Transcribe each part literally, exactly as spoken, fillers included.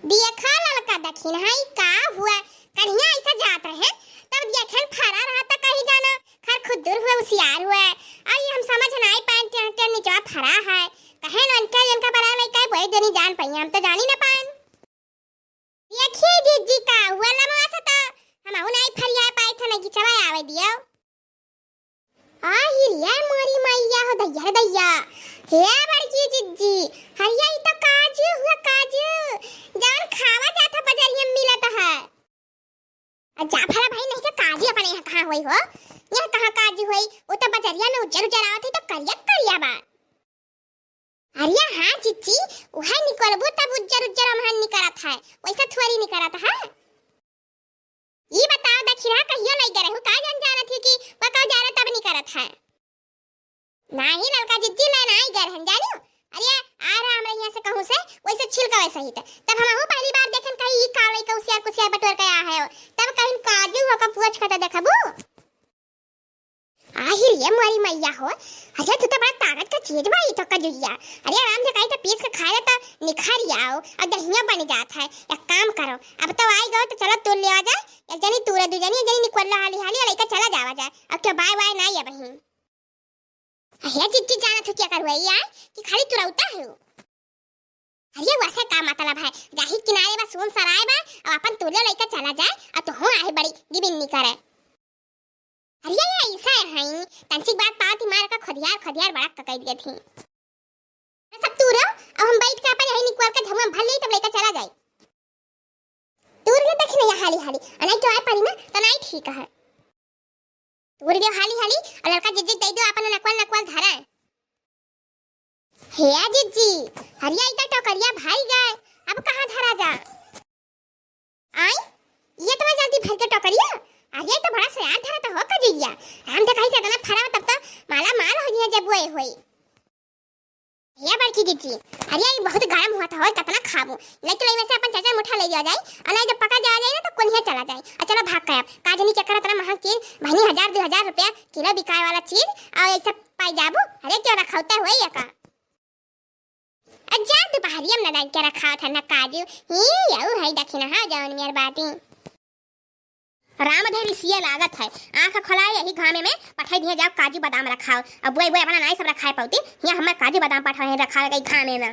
देखा ललका दखिनहा, ई का हुआ? कन्हिया ऐसा जात रहे, तब देखेन फरा रहा त कही जाना, खर खुद्दुर हुआ, हुसियार हुआ। अउ ई हम समझ नाई पाएन, टेढ़ टेढ़ निचवा फरा है। कहेन उनके, इनका बड़ा लइका है, वही जनी जान पाई, हम तो जानी ना पाएन। देखिए जिज्जी का हुआ लमवा से तो हमहू नाई फरिया पाई थे, नहीं कि चवा आवे दियो। आ हिरिया मोरी मैया हो दैया रे दैया। हे बड़की जिज्जी, हरिया ई तो काजू हुआ काजू, जवन खावा जात है बजरिया में मिलत है। आ जा भला भाई, नहीं तो काजू अपने यहाँ कहाँ होई हो, यहाँ कहाँ काजू होई, वो तो बजरिया में उज्जर उज्जर आवत है तो करिया करिया बा। अरे हाँ जिज्जी, उहे निकलबू तब उज्जर उज्जर अमहन निकरत है, वैसे थोड़ी निकरत है। ई बताओ दखिनहा कहियो लइ गए रहू, का जन जानत ही कि पकाओ जा रहे तब निकरत है। नाही ललका जिज्जी ले नाही गए रहन जानियो। अरे आ रहा हमरा यहाँ से कहूँ से, वैसे छिलका वैसे ही तब हमहू पहली बार देखन कही ई का लइका उसियार कुसियार बटोर के आ है, तब कहीं काजू हो का पूछ के तो देखबू। आहिर ये मोरी मैया हो, अरे तू तो बड़ा ताकत का चीज बा ई तो कजुइया। अरे आराम से कहीं तो पीस के खा ले तो निखर आओ और दहिया बन जात है। एक काम करो, अब तो आई गओ तो चलो तोड़ ले आ जाए, एक जनी तोड़े दू जनी, एक जनी निकल लो हाली हाली, लइका चला जावा जाए। अब क्यों बाय बाय ना ये बहिन। अरे जिज्जी जानत हो क्या करुआ ये आए कि खाली तुरौता है। अरे वैसे का मतलब है, जाही किनारे बा सोन सराय बा, अब अपन तोड़ ले लइका चला जाए, और तो हो आहे बड़ी गिबिन निकरे। अरे ये ऐसा है, तंचिक बात पावत ही मार का खदियार खदियार बड़ा ककई दिए थी। सब तू रहो, अब हम बैठ के अपन यही निकल के झमुआ भर ले तब लइका चला जाए। तू रे देख नहीं हाली हाली, अनाई तो आए पड़ी ना, तो नहीं ठीक है। तू रे हाली हाली, और ललका जिज्जी दे दो अपन नकवल नकवल धरा। हे जिज्जी, हरिया इधर टोकरिया भाई गए, अब कहाँ धरा जा? आई, ये तो जल्दी भर के टोकरिया। अरे तो बड़ा सयार धरा तो हो कजुइया। राम देखा ही से इतना फरा तब तो माला माल हो गया जब वो होई। हे बड़की जिज्जी, अरे ये बहुत गरम हुआ था हो, कितना खाबू। लेकिन इनमें से अपन चाचा मुठा ले लिया जाए, और नहीं जब पका जावा जाए ना तो कुनिया चला जाए। और चलो भाग के अब, का जनी के कर इतना महंग चीज, बहनी हजार दो हजार रुपया किलो बिकाए वाला चीज, और ये सब पाई जाबू। अरे क्यों रखौता हुआ ये का? आ जा दुपहरिया में ना डाल के रखा था ना काजू। ही यऊ है दखिनहा जौन मेर बाटी। राम धरी सिए लागत है, आँख खोलाए यही घामे में पठाई दिया जाओ काजू बादाम रखाओ। अब बुआई बुआई अपना नाई सब रखाए पौती, यहाँ हमार काजू बादाम पठाए रखाए गई घामे में।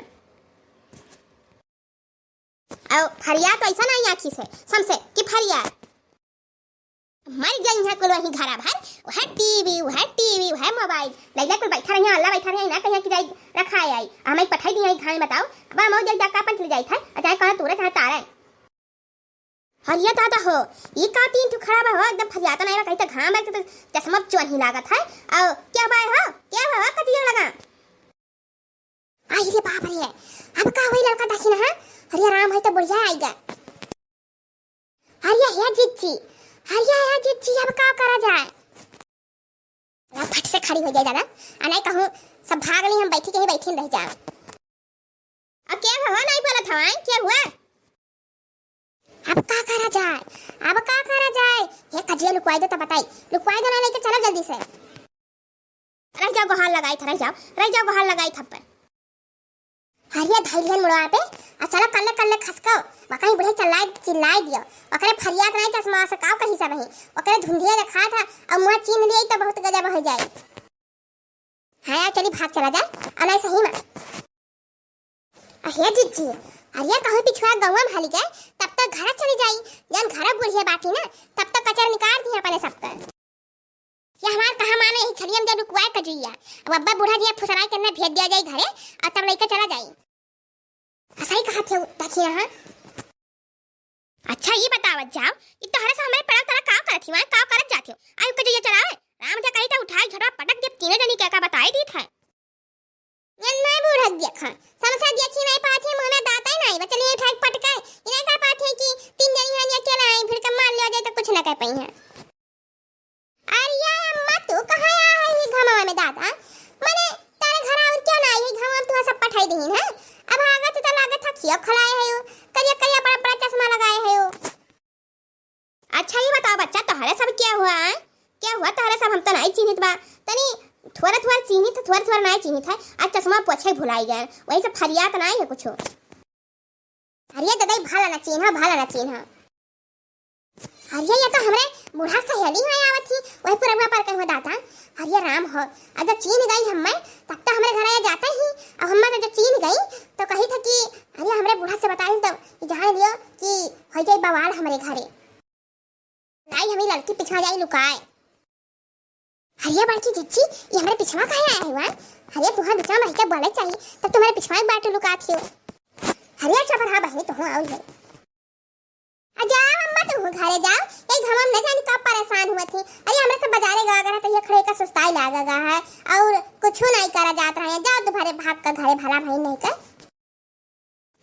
और फरिया तो ऐसा नहीं आँखी से, समसे कि फरिया। मर गई यहाँ कुल वही घरा भर, वह टीवी, वह टीवी, वह मोबाइल। लैला कुल बैठा रही, अल्लाह बैठा रही, ना कहीं कि जाई रखा आई। हमें पठाई दी है खाने बताओ। अब हम जाई जाकर अपन चली जाई था, चाहे कहाँ तोरे चाहे तारे। हरिया दादा हो, ई का तीन ठो खड़ा बा हो, एकदम फरियाता नहीं बा, कहीं तो घाम है तो चश्मा चोन ही लागत है। और क्या बाय हो, क्या बाय हो, कतिया लगा? आई रे बाप रे, अब का होई ललका दखिनहा? अरे राम है तो बुढ़िया आई गा। अरे हे जिज्जी, अरे हे जिज्जी, अब का करा जाए? अब फट से खड़ी हो जाए दादा, आ नहीं कहूँ सब भाग ली, हम बैठी कहीं बैठी रह जाए। अब क्या हुआ, नहीं बोलत हवाई, क्या हुआ? अब का करा जाए, अब का करा जाए? हे कजिया लुकवाई दो तो बताई, लुकवाई दो ना, लेके चलो जल्दी से। रह जाओ, गोहार लगाई था, रह जाओ, रह जाओ, गोहार लगाई थप्पड़। हरिया धैलियन मुड़वा पे, आ चलो कल्ले कल्ले खसको, वकहीं बुढ़े चिल्लाए चिल्लाए दियो, ओकरे फरियात नहीं चश्मा से काव कही सब ही, ओकरे धुंधिया देखा था, और मुँह चीन्ह लिए तो बहुत गजब हो जाए। हाँ यार, चली भाग चला जाए, अनाई सही में। अहे जिज्जी, अरे कहूँ पिछुआ गौवा में हली गए, तब तक घर चली जाई। जन घर बुढ़िया बाटी ना, तब तक कचर निकाल दिया अपने सबका। ये हमार कहा माने यही छलियम जब रुकवाए कजुइया। अब अब्बा बूढ़ा जी फुसराए के ना भेज दिया जाई घरे, और तब लइका चला जाई। असही कहा थे ताकि यहाँ। अच्छा, ये बतावत जाओ, ये तोहरे से हमारे पड़ाव तला का करत ही, वहाँ का करत जाते हो? आयु कजुइया चलावे, राम जा कही था उठाए झोटा पटक दे, तीनों जनी क्या का बताए दी था। ये नहीं बूढ़ा देखा, समसा देखी नहीं पाती, मुँह में दांत ही नहीं, बचली उठाए पटकाए, इन्हें का पाती है कि तीन जनी हैं, ये अकेला आई, फिर के मार लिया जाए तो कुछ ना कह पाई है। अरे अम्मा, तू कहाँ आया है ये घमवा में दादा? मने तारे घर और क्या ना आई है घमवा में, तू सब पठाई दही है। अब आगा तू तो लागत था खियो खलाए है यो, करिया करिया बड़ा बड़ा चश्मा लगाए है यो। अच्छा ये बताओ बच्चा, तोहरे सब क्या हुआ है? क्या हुआ तोहरे सब, हम तो नहीं चिन्हित बा। तनी थोड़ा थोड़ा चिन्हित, थोड़ा थोड़ा नहीं चिन्हित है। आज चश्मा पोछे भुलाई गए, वही से फरियात नहीं है कुछ। अरे ददई, भला ना चीन्हा, भला ना चीन्हा। अरे ये तो हमरे बूढ़ा सहेली हुआ आवत ही, वही पुरनवा पर कहूँ दादा। अरे राम हो, अगर चीन्ह गई हम्मे, तब तो हमरे घर आया जाता ही। अब हम्मे तो जब चीन्ह गई, तो कही था कि अरे हमरे बूढ़ा से बताई तो जान लियो कि हो जाई बवाल हमरे घरे। लाई हमी लड़की पिछवा जाई लुकाए। अरे बड़की जिज्जी, ये हमरे पिछवा काहे आया हुआ? अरे तुहा बिचवा में रह के बोले चाहिए, तब तुम्हारे पिछवा एक बार लुकात हो। अरे अच्छा पर हाँ बहनी, तुहूँ आउल है। आ जाओ अम्मा, तुहूँ घरे जाओ, ये घमम न जानी कब परेशान हुआ थी। अरे हमरे से बाजारे गवा गया तो ये खड़े का सुस्ताई लागा गा है और कुछ नहीं करा जात रहे। जाओ दोबारे भाग का घरे, भला भाई नहीं कर।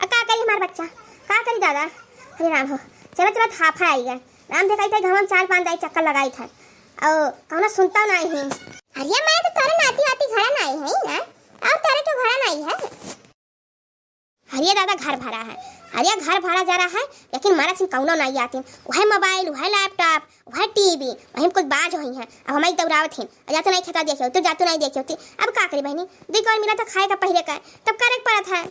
आ का करी हमार बच्चा, का करी दादा? अरे राम हो, चलत चलत हाफा आई है। राम देखाई थे घमम चार पाँच दाई चक्कर लगाई थे और कौनो सुनता नहीं है। अरे मैं तो तोरे नाती वाती घरा नहीं है ना, और तोरे क्यों घरा नहीं है? अरे दादा घर भरा है, अरे घर भरा जा रहा है, लेकिन मारा सिन कौनो नहीं आती। वह मोबाइल, वह लैपटॉप, वह टीवी, वही में कुछ बाज हुई है। अब हमारी दौड़ावत हैं, जातू नहीं खेता देखे होती, जातू नहीं देखे होती। अब का करी बहनी, दुई कौर मिला तो खाए का पहले का, तब करे के पड़त है।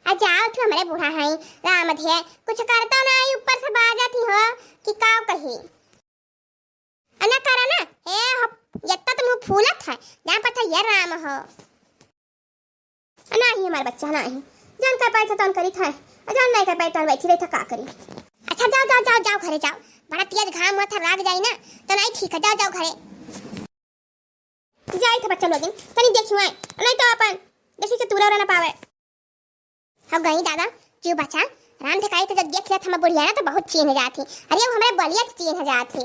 आ जाओ तू हमरे बूढ़ा है, राम धिया, कुछ करता ना आई, ऊपर से बाजत ही हो कि काव कही। अना करा ना, ए हो, यत्ता तो मुँह फूलत है, जान पड़ता ये राम हो। अना ही हमार बच्चा ना ही, जान कर पाए तो तौन करी था, जान नहीं कर पाए तौन बैठी रही था, का करी। अच्छा जाओ, जाओ, जाओ, जाओ घरे जाओ, बड़ा तेज घाम हुआ था, लाग जाई ना, तो नहीं ठीक है, जाओ, जाओ घरे। जाई थे बच्चा लोगिन, तनी देखी आए, नहीं तो अपन देखी के तूरा उरा ना पावे। हो गई दादा, क्यों बच्चा, राम धिकाई तो जब देख लिया था हम बुढ़िया ना तो बहुत चीन्ह जाती। अरे वो हमारे बलिया तो चीन्ह जाती।